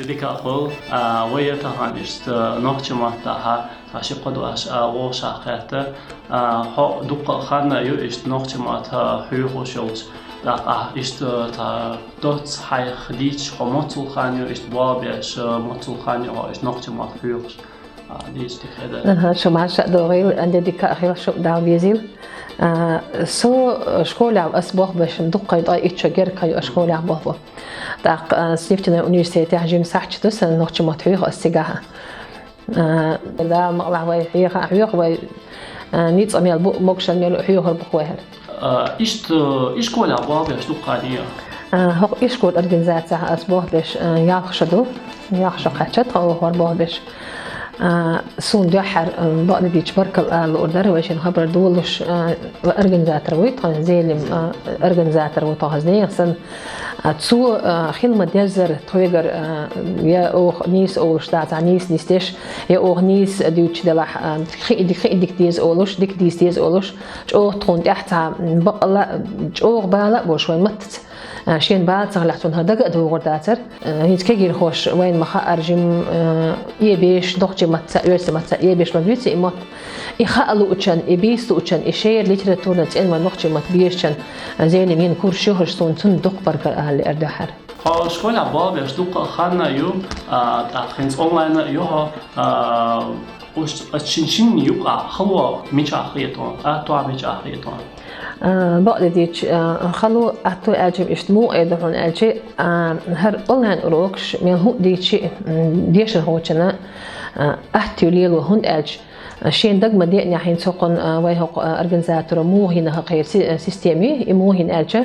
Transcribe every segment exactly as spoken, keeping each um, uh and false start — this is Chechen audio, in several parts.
Дика хуьлда, а, вай я тахан иштта нохчийн маттахь, а, ши-кхо дош, а, вовшахкхетта, а, хьо дуккха хан ю иштта нохчийн мотт, а, хьоьхуш йолча. ТӀаккха ахь иштта, а, цхьа доцца хьайх дийцча, хьо моццул хан ю иштта болх беш, а, моццул хан ю хьо иштта нохчийн мотт хьоьхуш. А, дийца дика хеда. Аха, шу маьрша а догӀийла, а, де дика а хила, шу Дала везийла. А, со, а, школехь ас болх беш дуккха ю, ткъе итт шо герга ю ас школехь болх бо. ТӀаккха, а, с нефтяной университетехь жима сахьташ ду сан нохчийн мотт хьоьху ас цигахь. А, Дала мукъалахь вай хьеха а хьоьху вай, а, ницкъ мел бу, могушалла мел ю хьоьхур бу вай хӀара. А, иштта, ишколехь болх беш дуккха хан ю? А, хӀокху ишколан организацехь ас болх беш, а, ялх шо ду. Ялх шо кхаьчна тхан хӀара болх беш. А, суна дуьххьара, а, бакъдерг дийцича, баркалла ала луур дара, вай шена хабар долуш, а, организатор вуй тхан, Зелим, а, организатор ву тхан хаза нехан санна. А, цо, а, хила ма-деззара тхоьгара, а, я оха нийса олуш дацахь, нийса нисдеш, я оха нийса дуьйцуш делахь, а, хи-, хи-, дика деза олуш, дика дийца деза олуш, чӀогӀа тхуна тӀехь цхьа бакъалла, чӀогӀа бала а болуш вайн маттаца. А, шена бала ца хилахь, цунна хӀара дага а догӀур дацара. А, хӀинца кегийрхоша вайна ма-хаъара жима, а, эбеш, нохчийн маттаца, оьрсийн маттаца эбеш ма-буьйцу и мотт. И хаа луучунна, и бийца луучунна, и шера литературан цӀенна вайн нохчийн мотт безачунна, а, Зелим йина курс ю хӀара, суна цунна дуккха баркалла ала лаьара дуьххьара. Хьо школехь болх беш дуккха хан ю, а, тӀаккха хӀинца онлайн а ю хьо, а, уьш, а, шин-, шинна юкъахь хало мичахь хета хьуна, атто мичахь хета хьуна? А, бакъдерг дийцича, а, хало, атто аьлча иштта муха эр ду хьуна аьлча, а, хӀара онлайн урокаш мел хӀун а дийцича, м, дешархочунна, а, атто ю лело, хӀунда аьлча, шена дага ма деанехь хӀинца хӀокхун, а, вай хӀокху, а, организаторо муха йина хӀокху си-, а, система, и муха йина аьлча,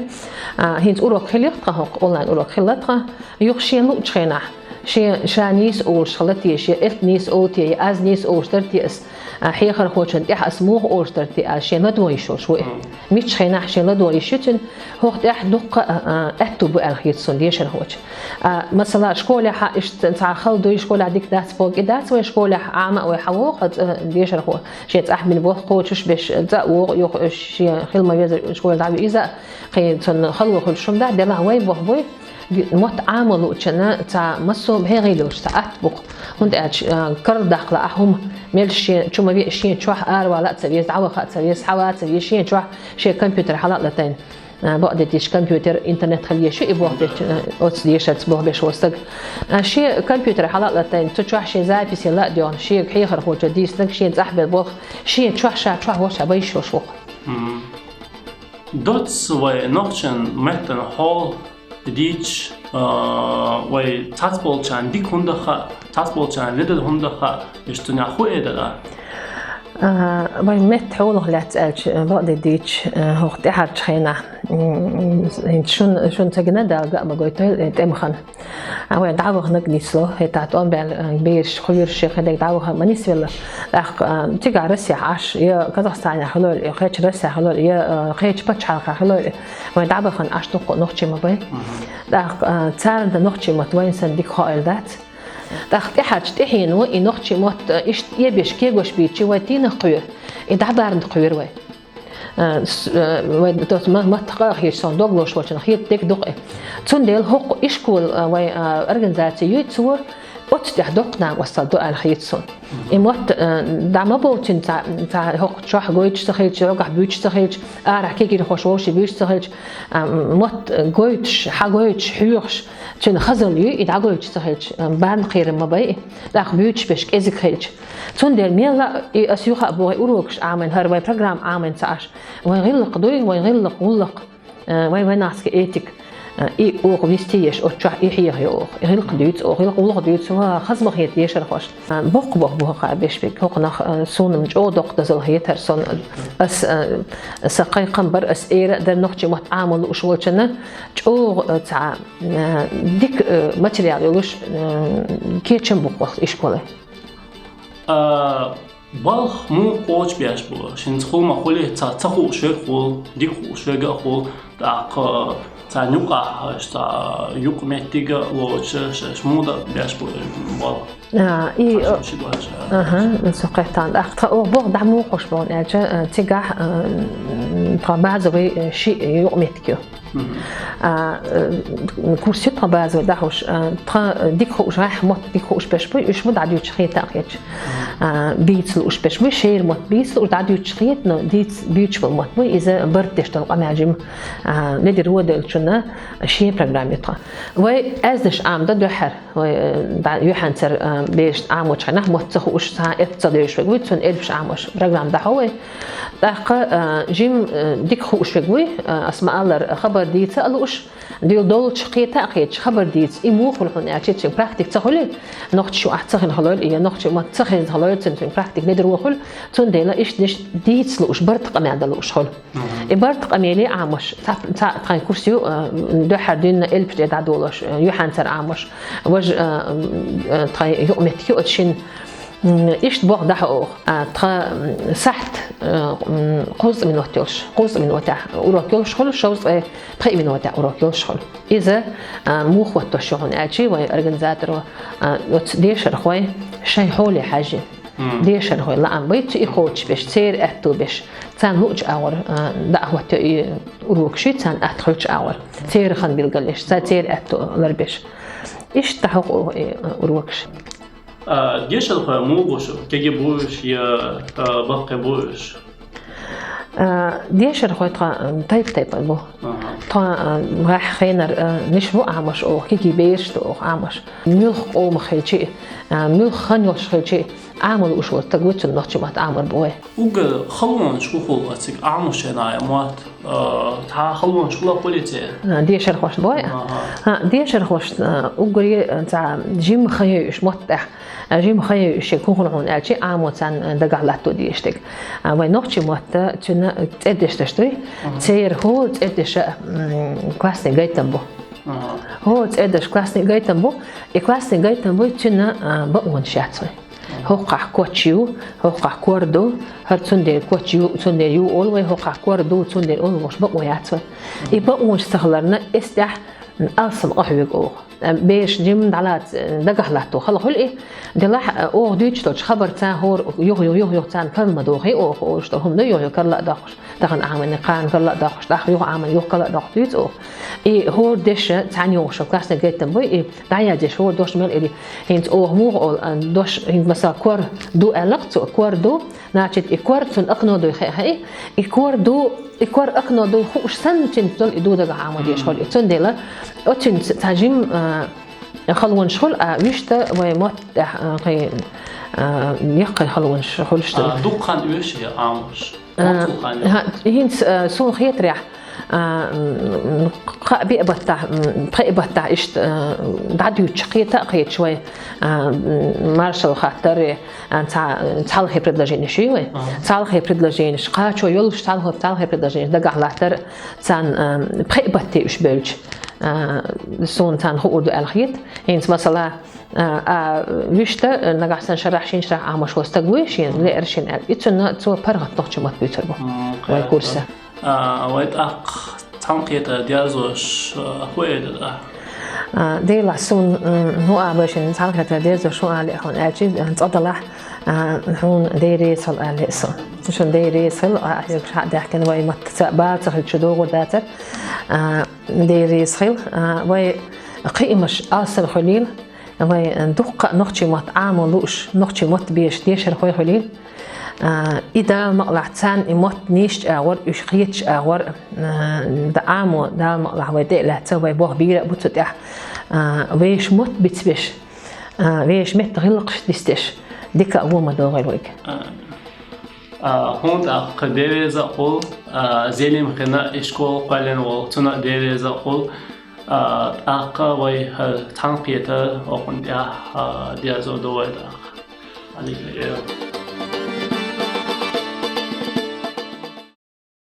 а, хӀинца урок хилла тхан хӀокху, онлайн урок хилла тхан, юха шена луучу хенахь, шен, ша нийса олуш хилла те, шен элп нийса олу те, я аз нийса олуш дара те ас, а, хьехархочунна тӀехь ас муха олуш дара те, аз шена ладогӀа йиш йолуш ву и. Мгм. Миччу хенахь шена ладогӀа йиш ю цуьнан, хӀокху тӀехь дуккха а, а, аьтту бу аьлла хета суна дешархочун. А, масала, школехь а иштта цхьа хала дуй, школехь дика дац бохург и дац вайн школехь, Ӏама а вай хьан вогӀу, хьан цӀа-, дешархо, шен цӀахь бина болх кхочуш беш, цӀа а вогӀу, юха шен хила ма-веззара школе дӀаву иза а, кхин цунна хало хуьлуш хӀума дац, делахь вай болх буй, мотт Ӏама луучунна цхьа массо а бӀе гӀийла йолуш цхьа атта бу-кх. ХӀунда аьлча, а, карладаккха лаахь хӀума, мел шен чу ма веа, шен чохь аравала а ца веза, дӀаваха а ца веза, схьава а ца веза, шен чохь шен компьютер хьала а латийна. А, бакъдерг дийцича, компьютер, интернет хила езаш ю и болх бечу, а, оцу дешарца болх беш волу стаг. А, шен компьютер хьала а латийна, цу чохь шен записи ла а доьгӀна, шега хьехархочо дийцинарг, шен цӀахь бен болх, шен чохь, ша чохь волчохь бан йиш йолуш ву-кх. Мгм. Доцца вай нохчийн меттан хьал дийцича, а, вай цхьацболчарна дика хӀунда хаьа, цхьацболчарна ледара хӀунда хаьа, иштта цунах хӀун эр дара? А, вайн меттан хьолах лаьцна аьлча, бакъдерг дийцича, а, хӀокху тӀаьхьарчу хенахь, м, хӀинца шуна, шуна ца гина, Дала ган а ма гойтийла, э, тӀеман хан. А, вайн дӀаваханарг нисло, хӀетахь тӀом баьлла, а, бераш, кхоьруш, шен кхидерг дӀаваха ма нисвелла. ТӀаккха, а, цигахь Россехь Ӏаш, я Казахстанехь хилойла, я кхечу Россехь хилойла, я, а, кхечу пачхьалкхехь хилойла, вайн дӀабахана Ӏаш дуккха а нохчий ма бай. Мгм. ТӀаккха, а, царна нохчийн мотт вайна санна дика хоийла дац. ТӀаккха тӀаьхьарчу тӀаьхьено и нохчийн мотт, а, иштта эбеш кегош бийцича вай дийнах кхоьру, и дӀабарна кхоьру вай. А, с-, а, вай доцца ма-, маттах къа а хеташ, сон дог лозуш волчунна хета дерг ду-кх и. Цундела хӀокху ишколан, а, вай, а, организаци юй, цо оцу тӀехь доккха накъосталла до аьлла хета суна. И мотт, а, дӀа ма бовцийла цхьа, цхьа хӀокху чохь гойтуш ца хилча, хьогахь буьйцуш ца хилча, арахь кегийрхоша вовшийн буьйцуш ца хилча, а, мотт гойтуш, схьагойтуш, хьоьхуш, цуьнан хазалла юй, и дӀагойтуш ца хилча, а, барна кхерам ма бай и, тӀаккха буьйцуш берш кӀезиг хилча. Цундела мелла а, и ас юха а боху, и урокаш Ӏамийна, хӀара вайн программа Ӏамийна ца Ӏаш, вайн гӀиллакх дуй, вайн гӀиллакх, гӀуллакх, а, вайн, вайн нахаца этика, а, и оха вести еш, оцу чохь и хьеха йо оха, и гӀиллакх дуьйцу оха, гӀиллакх, гӀуллакх дуьйцу, ва, хаза ма хета дешархошна. А, боккха болх бу хӀокху беш берг, хӀокхунах, а, суна-м чӀогӀа доккха дозалла хетара сон. Ас, а, сан кхайкхам бара, ас эр а дара нохчийн мотт Ӏама лууш волчунна, чӀогӀа, а, цхьа, а, дика, а, материал йолуш, а, кечам бу хӀокху ишколе. А, балха муха кхочуш беш бу? Шуьнца хӀума хуьлий, ца, ца хууш верг хуьлу, дика хууш верг а хуьлу, тӀаккха царна юкъахь, ша юкъаметтиг а лоцуш, ша, ша муха беш бу балха? А, и, шуьнца ши дош, а. Аха, со кхетта. ТӀаккха тхан оха болх дӀа муха кхуьуш бу аьлча, а, цигахь, а, Тхан базовый, э, ши юкъ меттиг ю. А, э, курс ю тхан базовый дӀахьош, а, тхан дика хууш, гӀайх мотт дика хууш беш буй, уьш ма дӀадуьйцуш хета а хеташ. А, бийца лууш беш буй, шера мотт бийца лууш, дӀадуьйцуш хета, но дийца буьйцуш бола мотт буй, иза барт деш дола къамаьл жима, а, ледир воделчунна шен программа ю тхан. Вай аьзнаш Ӏамаду дуьххьара. Вай, э, да, юьхьанцара, э, бераш Ӏамочу хенахь, мотт ца хууш, цхьа а элп ца девзаш верг вуй, цунна элпаш Ӏамош программа дӀахьо вай. ТӀаккха, э, жим, э, дика хууш верг вуй, э, ас ма-аллара, хабар дийца а лууш, дил долчу кхета а кхеташ, хабар дийца, и муха хуьлу хьуна аьлча, цуьнан практика ца хуьлий, нохча шу ахь ца хина хилойла, и нохча мотт ца хезна хилойла, цуьнан, цуьнан практика ледир вохуьлу, цундела иштта деш дийца лууш, барт къамел дан лууш хуьлу. И барт къамеле Ӏамош, цхьа, цхьа тхан курс ю, а, дуьххьара дуьйна элпаш тӀе дӀадолош, а, юьхьанцара Ӏамош. Важа, а, м, а, тхан юкъ меттиг ю оцу шин, м, иштта боху дӀахьо оха. А, тхан, м, сахьт, а, м, кхузткъа минот йолуш, кхузткъа минотехь урок йолуш хуьлу, шовзткъе пхи минотехь урок йолуш хуьлу. Иза, а, муха хӀоттош ю хьуна аьлча, вай организаторо, а, оцу дешархой шайн хьоле хьаьжжина. Дешархой лаам бай, цу и кхочуш беш, церан аьтту беш. Царна луучу агӀор, а, дӀахӀоттайо и урокаш, царна атта хуьлучу агӀор. Церан хан билгалъеш, церан аьтту ларбеш. Иштта хьокху и, а, урокаш. А, дешархой муха бу шу, кегий бу уьш я, а, баккхий бу уьш? А, дешархой тхан, а, тайп-тайпана бу. Тхан, а, гӀеххьа хенара, а, ниш бу Ӏамош оха, кегий бераш ду оха Ӏамош. Муьлхха къомах хилча а, а, муьлхха хан йолуш хилча а, Ӏама лууш волу стаг ву, цунна нохчийн мотт Ӏамор бу вай. Уггар халонаш хӀун хуьлу цига Ӏамош хенахь мотт? А, цхьа халонаш хуьлу, хуьлий церан? А, дешархошна бу вай? Аха. А, дешархошна, а, уггаре, а, цхьа жимма хан йой уьш мотт тӀехь. А, жимма хан йой уьш шега хӀун хуьлу хьуна аьлча, Ӏамо царна, а, дагахь латто дезаш дерг. А, вай нохчийн мотт, а, цуьнан цӀе деш даш дуй. Церан хӀора цӀе деша, м, классный гайтам бу. ХӀора цӀе деш классный гайтам бу. И классный гайтам буй, цуьнан, а, бакъонаш яц вай. ХӀокхахь коч ю, хӀокхахь кор ду, хӀара цундела коч ю, цундела ю олу вай, хӀокхахь кор ду, цундела олу, бохуш бакъо яц вай. И бакъонаш ца хиларна, эс тӀехь, м, алсам къа хьоьгу оха. А, бераш жимма дӀалаца, э, дагахь латто хала хуьлу и. Делахь, а, оха дуьйцуш долчу хабарца хӀора юха-юха, юха-юха царна карла ма дохий оха, олуш долу хӀума ду, юха-юха карла а доккхуш. Тахана Ӏамийна кхана карла а доккхуш, тӀаккха юха Ӏамийна юха карла а доккхуш дуьйцу оха. И хӀора деша цхьаьна йогӀуш классный гайтам буй, и дӀаяздеш хӀора дош мел или. ХӀинца оха муха олу, а, дош, хӀинца масала кор ду аьлла-кх цо, кор ду, значит, и кор цунна окно дуй хаа хаьий, и кор ду, и кор окно дуй хууш санна, цуьнца долу и ду дагахь Ӏамо дезаш хуьлу. Цундела оцуьнца цхьа жим, а, халонаш хуьлу, а вуьшта вай мотт тӀехь, а, кхин, а, яккхий халонаш хуьлуш ду. А, дукха хан оьшу я Ӏамош? А, мотт хан йо? ХӀа, хӀинца, а, суна хетарехь, а, м, кхаа-биъ баттахь, м, пхиъ баттахь иштта, а, дӀадуьйцуш, кхета а кхеташ вай, а, м, маршалла хаттар, а, цхьа-, цхьалхе предложенеш ю вай. Цхьалхе предложенеш, кхачо йолуш цхьалхе, цхьалхе предложенеш дагахь латтар, царна, а, пхиъ батте уьш бевлча, а, суна царна хуур ду аьлла хета. ХӀинца масала, а, а, вуьшта, а, нагахь санна шарахь, шина шарахь Ӏамош волу стаг вуй, шена леара шена аьлла. И цунна цо паргӀат нохчийн мотт буьйцур бу вай курса. А, вай тӀаккха цхьаьнакхетар дерзош, а, хӀун эр дара? А, делахь суна, м, хӀун а бай шуна, цхьаьнакхетар дерзош хӀун а лаьа хьуна аьлча, а, цкъа далахь, а, хьуна Дела реза хуьлда аьлла лаьа суна. Шуна Дела реза хуьлда, а, хьоьгуш хьа а даьхкина вай маттаца бала ца хилча догӀур дацара. А, Дела реза хуьлда, а, вай кхиамаш алсам хуьлийла, вай дуккха а нохчийн мотт Ӏамо лууш, нохчийн мотт безаш дешархой хуьлийла. А, и Дала мукъалахь царна и мотт нийсачу агӀор, уьш кхетачу агӀор, а, дан Ӏамо, Дала мукъалахь вай тӀе а лаьцна, вай болх бийр а бу цу тӀехь. А, вешан мотт бицбеш, а, вешан меттан гӀиллакхаш дицдеш, дика а вон ма догӀийла вайга. А, хьуна тӀаккха Дела реза а хуьлда, а, Зелимхина и школа кхоьллина волу, цунна а Дела реза а хуьлда, а, тӀаккха вай, а, цхьаьнакхетар хӀокхунна тӀехь, а, дерзор ду вай тӀаккха. Аллилуйя.